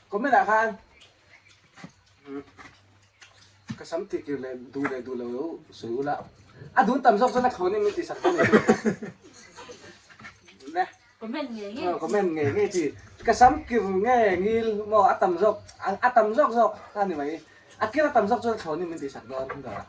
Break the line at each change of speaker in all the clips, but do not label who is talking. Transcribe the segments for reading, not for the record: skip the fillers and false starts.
Comment ah khan ka sam ti kir leh duh leh duh lo sawi ula a dun tam zawk chuan a thlawn in min tihsak dawn ni ne
Comment ngei ngei
comment ngei ngei chi ka sam kir nge ngil maw a tam zawk a tam zawk zawk a ni mai a kir a tam zawk chuan a thlawn in min tihsak dawn dawrah.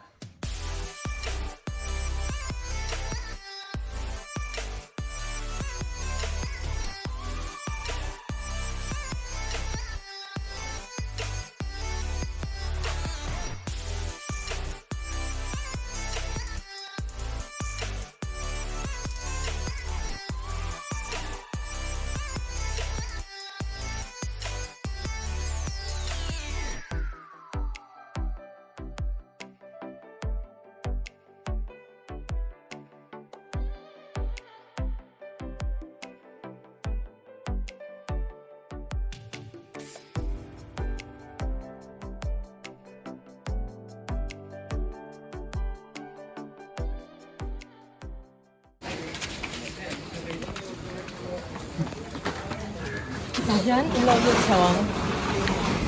Tah hian in lo lut chho ang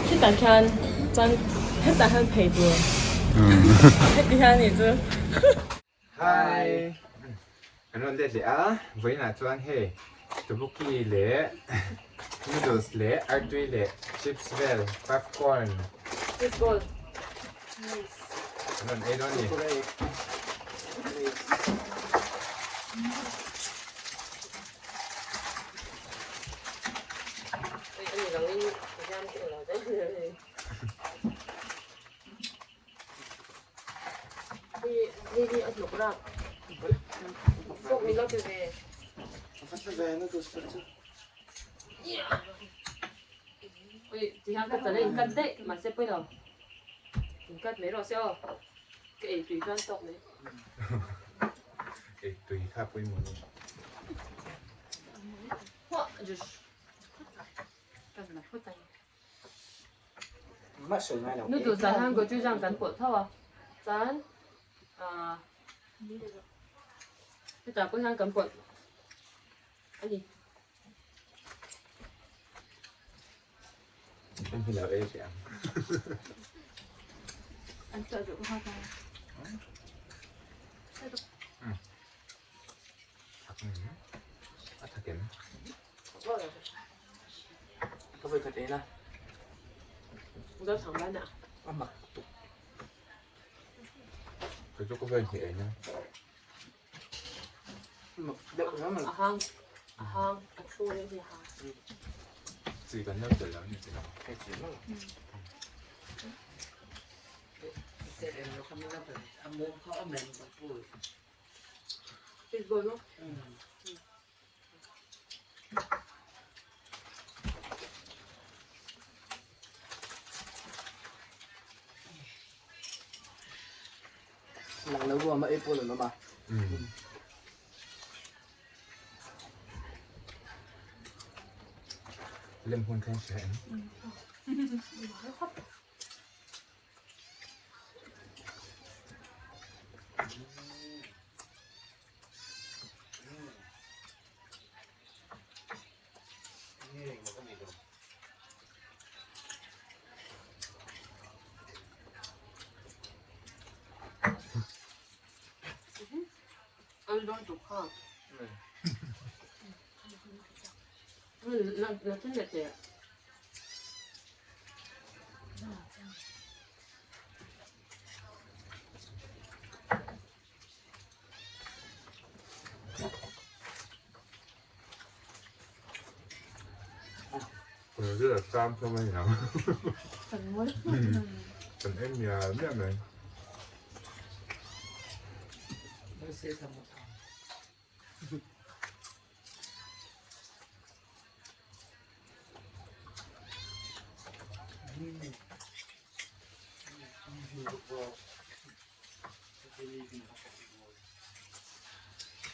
khitah khian chuan hetah hian phei tur heti hian nih chu.
Hi kan rawn let leh a vawiinah chuan hei tteokbokki leh noodles leh artui leh chips vel puffcorn
fishball
kan rawn ei dawn a ni. Ei tui kha pawimawh ni.
Noodles ah hian gochujang kan pawlh tho a chuan ah hetah pawh hian kan pawlh a ni.
Ka vawi khat en a.
Zo chang ban a.
A mak tuk.
Ka chu ka vawi hnih en a.
Mak deuh zel mai.
A hang a hang a thu deuh hi a hang.
Chi kan lo tel lo ni chi lo.
Hei chi lo.
Fishball no?
Nang lo ruam a ei pawl an awm a.
Lem hun thleng hria em? Kan en mial mial mai.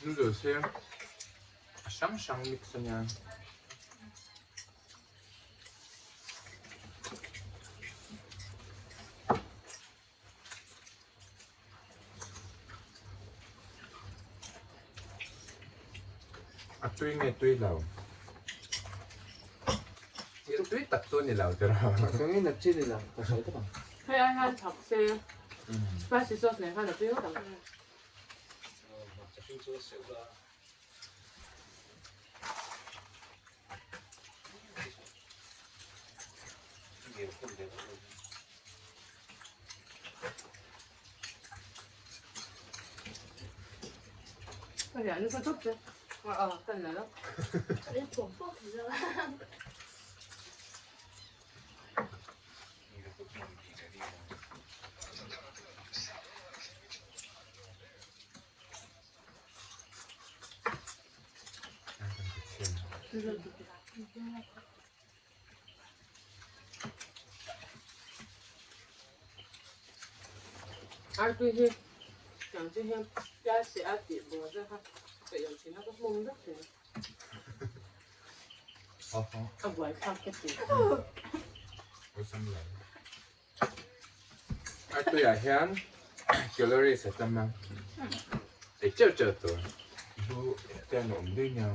Noodles hi a hrang hrang mix a nia. A tui nge tui lo. tui tak chu a ni lo tiraw.
Ka ngei nat chi ni lo, ka sawi tawp ang.
Hei ai hian chak se spicy sauce nen khan a tui ngawt ang. Artui hi tiang chi hian pial se a tih bawr vel kha peih lo thin a ka hmawm vek thin a buaithlak ka ti.
Artui ah hian calories a tam a ei teuh teuh tur bu te an awm daih nia.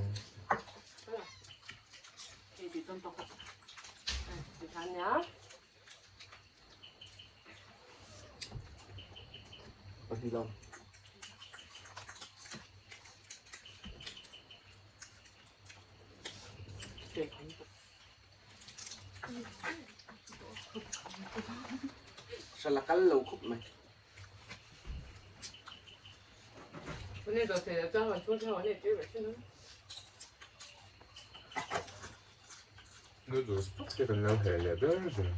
Hral a kal lo khawp mai.
Noodles bawk te kan lo heh leh ber zel.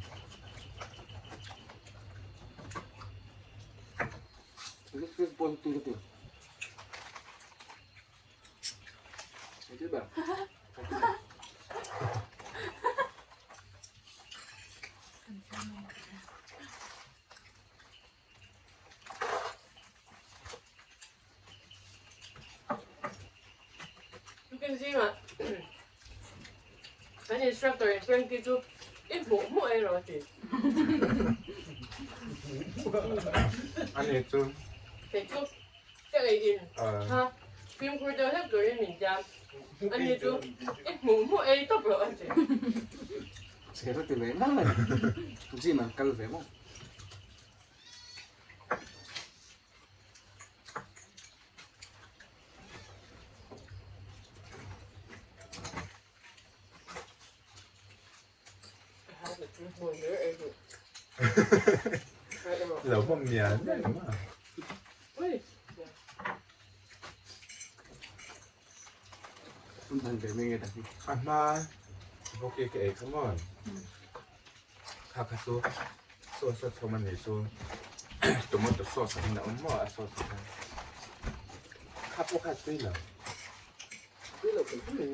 Tukin zingah kan instructor in Frankie chu i hmuh hmuh ei rawh a ti.
Ani chu.
Kei chu Ka ei in kha fimkhur deuh hlek turin min tiam. Ani chu i hmuh hmuh ei tawp rawh a ti.
Chhe ti ve ngang mai. Gym an kal ve maw?
Lo hmawm mial mial em a. A hma bawk i ka ei kha maw? Kha kha chu sauce a chhawm a nih chu tomato sauce ang in a awm maw a sauce kha. Kha pawh kha a tui lo.
Tui lo thei thei mai.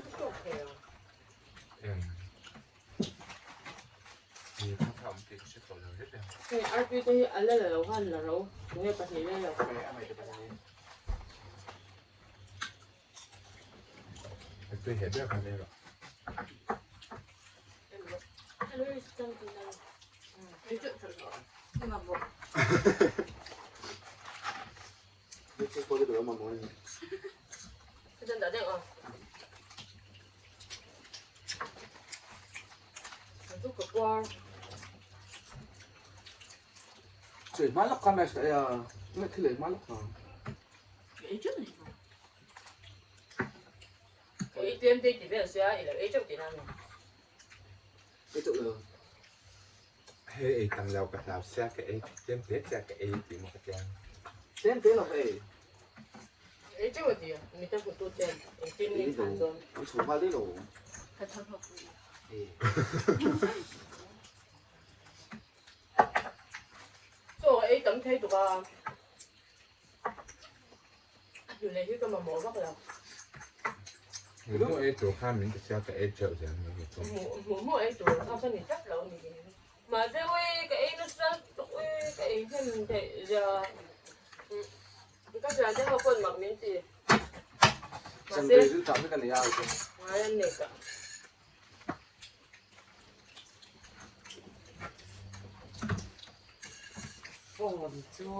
Hei artui te hi a la la lo khan la ro tunge pahnih la lo.
Chei hma lawk kha match a thil ei hma lawk kha. Ei chauh lo.
Hei ei tam lo ka hlau sia ka ei tlem te sia ka ei tih maw ka tia.
Tlem te lo ka ei.
Ei chauh a ti a, mi ta hmu tu ten engtin nge chhan dawn.
An chhung nghal daih lo.
Chaw ka ei tam thei tuk a. A hnu leh hi ka mamawh vak lo.
Hmuh ei tur kha min ti sia ka ei teuh zel mai hi chu.
Hmuh hmuh ei tur kha ka ni tlat lo ni. Mahse ui ka ei nasa tuk ui ka ei hnem theih zia. Ka thian te ho pawn mak min ti.
Mahse
ngai an nei ka.
Phone chu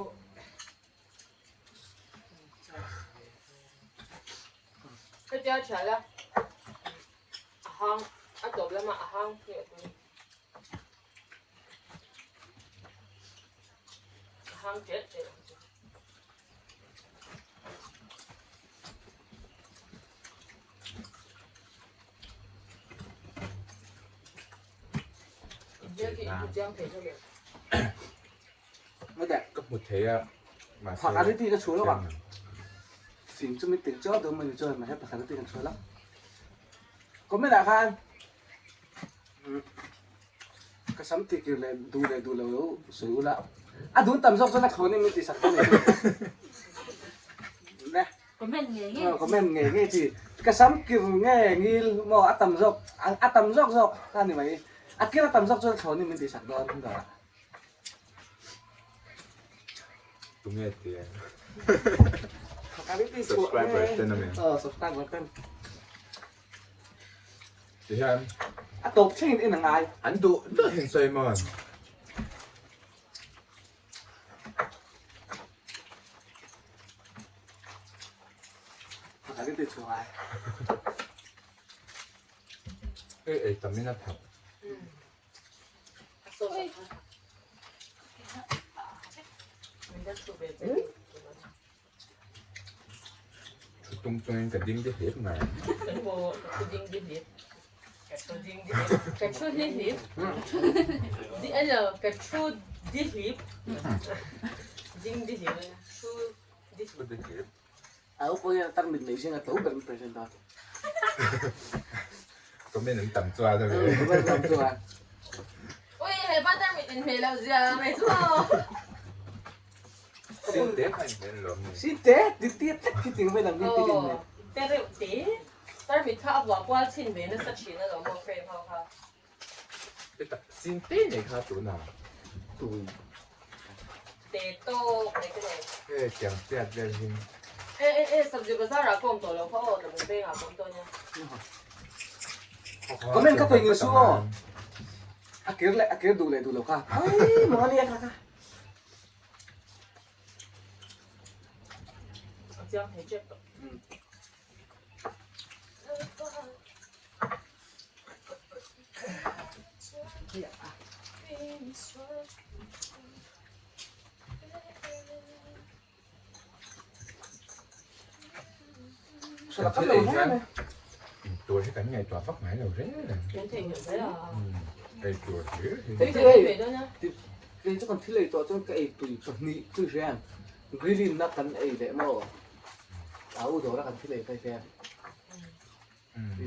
Hetia thial a, a hang, a tawp lamah a hang hi a tui. hang ṭelh ṭelh ang chu. Inhmel khi inhmu chiang thei hlawm em?
Ka hmu thei a, mahse
Phak a riti ka chhuah lo ang. Fim chu mi tel chaw dawn mai ni chuan mahse pakhat riti kan chhuah lo. Comment ah khan ka sam ti kir leh duh leh duh lo lo sawi ula. A dun tam zawk chuan a thlawn in min ti sak dawn ni. Ne.
Comment ngei ngei.
Comment ngei ngei chi. Ka sam kir nge ngil maw a tam zawk a tam zawk zawk a ni mai. A kir a tam zawk chuan a thlawn in min ti sak dawn dawrah.
Tunge ti e? Subscriber ten ami.
Aw subscriber ten.
Ti hian.
A tawp thlengin en a ngai.
An duh duh hin sawi maw? Hei ei tam in a thap. Thu tung chungin ka ding di hlip mai.
Ka thu di hlip. Di ano, ka thu di hlip. Ding di hlip. Thu di
hlip.
Au pawh hian tar mit nei zinga tlo ber min present a.
Comment an tam chuan a ve.
Comment tam chuan.
Ui, he pa tar mit in hmeh lo zia mai chu aw.
Sin te kha in hmeh lo mi.
Sin te, ti ti tlek khi ting vel ang hi ti in hmeh.
Te reuh te. Tar mit kha a vuah kual chin ve nasa thin a lo maw frame ho kha.
Sin te nei kha tunah tui.
Te tawk mai te nei.
Hei tiang chiat vel hi.
E e e sabzi bazar ah ka awm tawh lo kha aw tlabung peng ah ka awm tawh nia.
Comment ka pawih ngil su aw. A kir leh a kir duh leh duh lo kha. Ai maw ania kha kha.
A chiang thei tep tawh.
Kan thil ei hian intur hi kan ngaihtuah vak ngai lo reng reng.
Kan theihnghilh zel a.
Ei tur hlir hi.
Kei chu hei, kei chu kan thil ei tawh chuan ka ei tui pahnih chu hian grilling na kan ei leh maw? A u dawra kan thil ei phei phei a.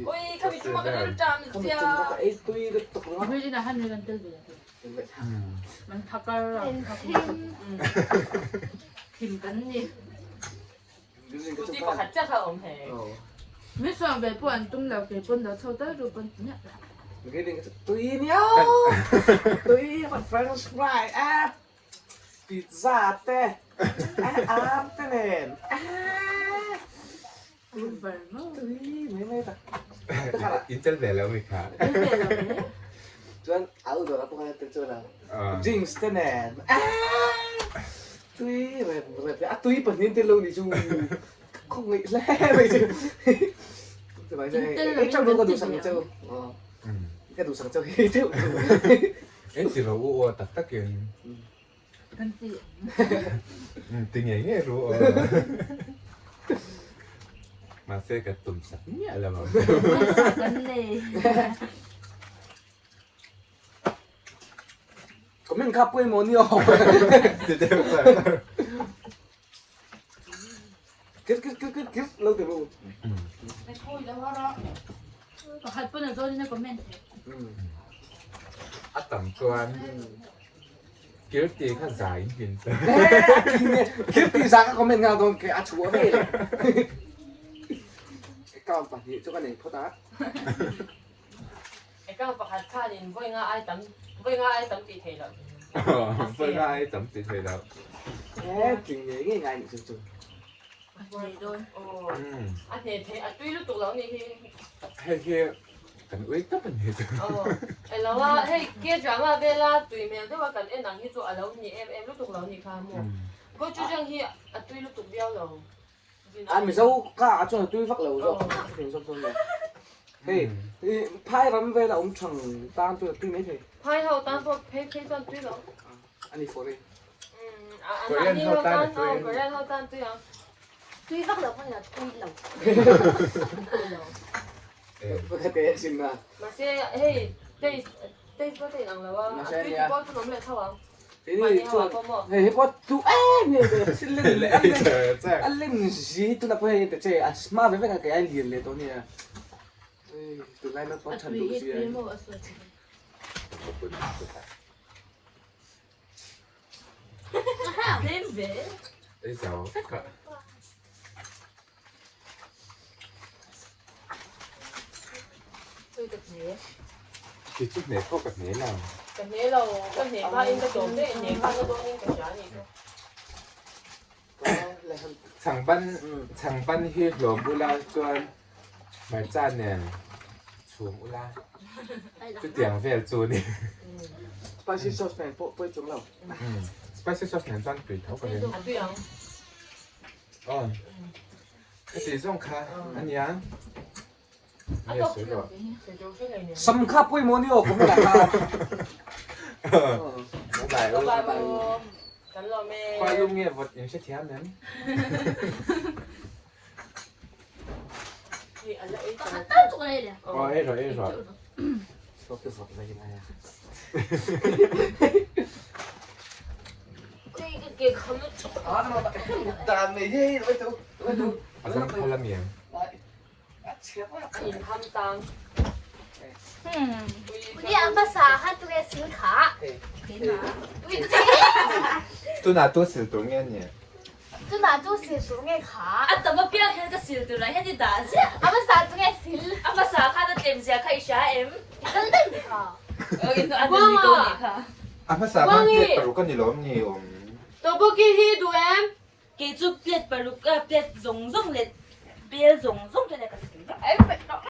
Ui, khami chunga ka ril ṭam
Khami chunga ka ei tui lutuk ringawt.
Grilling ah han kan tel ve la. Man thakar a. Thim kan ni.
Scooty pakhat chiah kha a awm hei.
Mi suang ve pawh an tum lo kei pawn lo chho tal ru pawn ti miah lo.
Grilling ka chu tui nia. Tui french fry a. Pizza te ar te nen tui mai mai tak.
In tel ve lo mi kha.
Chuan au dawrah pawh khan a tel chuan a drinks te nen tui rep rep a tui pahnih tel lo nih chu khawngaih hle mai chu. Ei chauh ka duhsak ang cheu. Ka duhsak cheu hei cheu.
En ti ro u aw tak takin.
Kan ti.
Ti ngei ngei ru aw. Mahse ka tum sak miah lo ang.
Kan nei.
Comment kha pawimawh ni aw.
Ti deuh kha.
Kir kir kir kir kir lo ti ru.
Pakhat pawn a zawn in a comment thei.
A tam chuan kir ti kha za in hlin ta.
Kir ti za ka comment nghal dawn ke a chhuah ve. Account pahnih chu ka nei phawt a.
Account pakhat khanin vawi nga ai tam vawi nga ai tam tih theih loh.
Vawi nga ai tam tih theih loh.
He tling ngei ngei ngai nih chu chu.
A hne dawn.
Aw a hne thei a tui lutuk lo nih hi.
Hei hi kan ui tawp a ni chu.
Aw elo a hei K drama vela tui hmel deuh a kan en ang hi chu a lo ni em em lutuk lo nih kha maw. Gochujang hi a tui lutuk viau lo.
A Mizo ka ah chuan a tui vak lo zawk thin zawk chuan nia. Hei phai ram vela awm thang tan chuan a tui mai thei.
Phai ho tan pawh phei phei chuan tui lo.
A ni for e.
Korean ho tan a tui.
Korean ho tan tui ang.
Tui vak lo pawh ni lo, tui lo.
Pakhat te sin na.
Mahse hei taste taste pawh te in ang lo a, a tui ti pawh chu awm leh tho ang.
Keini chuan hei hi pawh tu em em thil len a len zi hi tuna pawh hei te che a hma ve vek a kei a lian leh tawh nia. Tunlai naupang than duh zia hi.
Ei zo vek a. Kei chu hne pawh ka hne lo.
Ka hne lo, ka hne hma in ka tawm daih, hne hma ka dawn in ka hria a nih chu.
Chhangban chhangban hi hlawm ula chuan hmarcha nen chhum ula chutiang vel chu ni.
Spicy sauce nen pawh pawi chung lo.
Spicy sauce nen chuan tui tho ka ring.
A tui ang.
Aw heti zawng kha a nia.
Sam kha pawimawh ni aw comment ah khan.
Bye
bye u. Kan lawm e.
Khua lum nge vawt in hrethiam em? Aw ei rawh ei rawh.
Sawk te vawt mai mai a. Dan nei hei vai tu vai tu.
A zam phal a mi em? Tunah tu sil tur nge ni?
Tunah tu sil tur nge kha?
A tam apiang hian ka sil tur ah hian i dah ziah.
A hmasa tu nge sil?
A hmasa khan a tlem zia kha i hria em?
I kal daih ni kha.
A hmasa khan plate paruk a ni lawm ni awm?
Tteokbokki hi duh em?
Kei chu plate paruk plate zawng zawng leh bel zawng zawng te ka sil vek.